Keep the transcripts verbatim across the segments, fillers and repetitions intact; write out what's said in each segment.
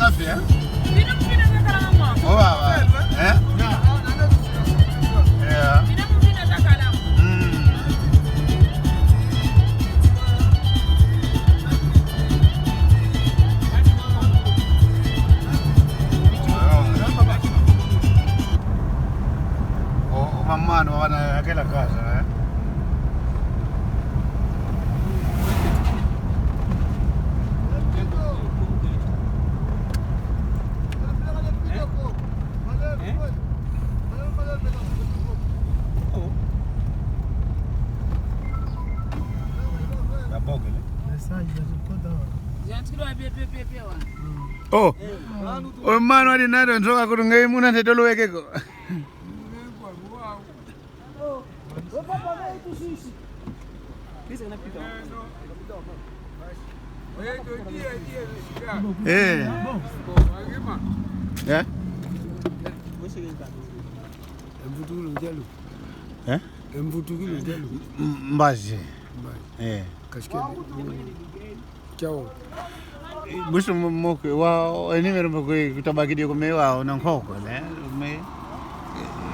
Café, hein? Oh, ouais, ouais. Hein? Yeah. Mm. O, o mamano wana akela kaza, eh? Babogele. Oh, o mano ali nado nzoka kutu ngai muna ntete oluwekeko. Eh. Eh? Emvutukilo njalo. Eh? Emvutukilo njalo. M-, mbazi. Mbazi. Eh. Kasikele. Ciao. Busu mo-, moke wa, e nimero moke kutabakidi kome wa, ona nkoko, ne? Me,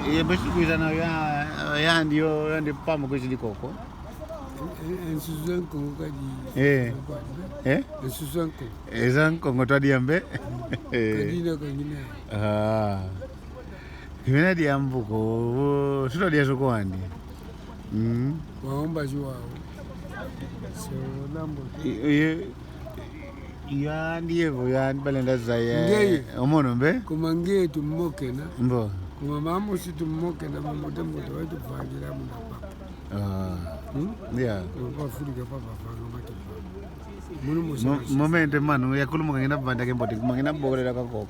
e, busu kwiza na ya, yandi yo, yandi pamo kwizidi koko. E, e, e nsusu za Nkongo kadi. Eh. Eh? E nsusu za Nkongo. E za Nkongo twadi yambe. Eh. Kadi na kangina. Ah. Kimena diambu ko, tuta dia soko andi. Mm. Waomba si wao. So, lambo. I, i, yandi evo, yandi balenda zaya. Ngeye. Omono mbe? Kuma ngeye tumokena. Mbo. Kuma mamusi tumokena, mamote mote, wetu pangila muna papa. Ah. Hmm? Yeah. Kwa Afrika papa, panga mate papa. Munu mo-, musi. Momente manu, yakulumuka ngina banda kembote, kuma ngina bogolela kakoko.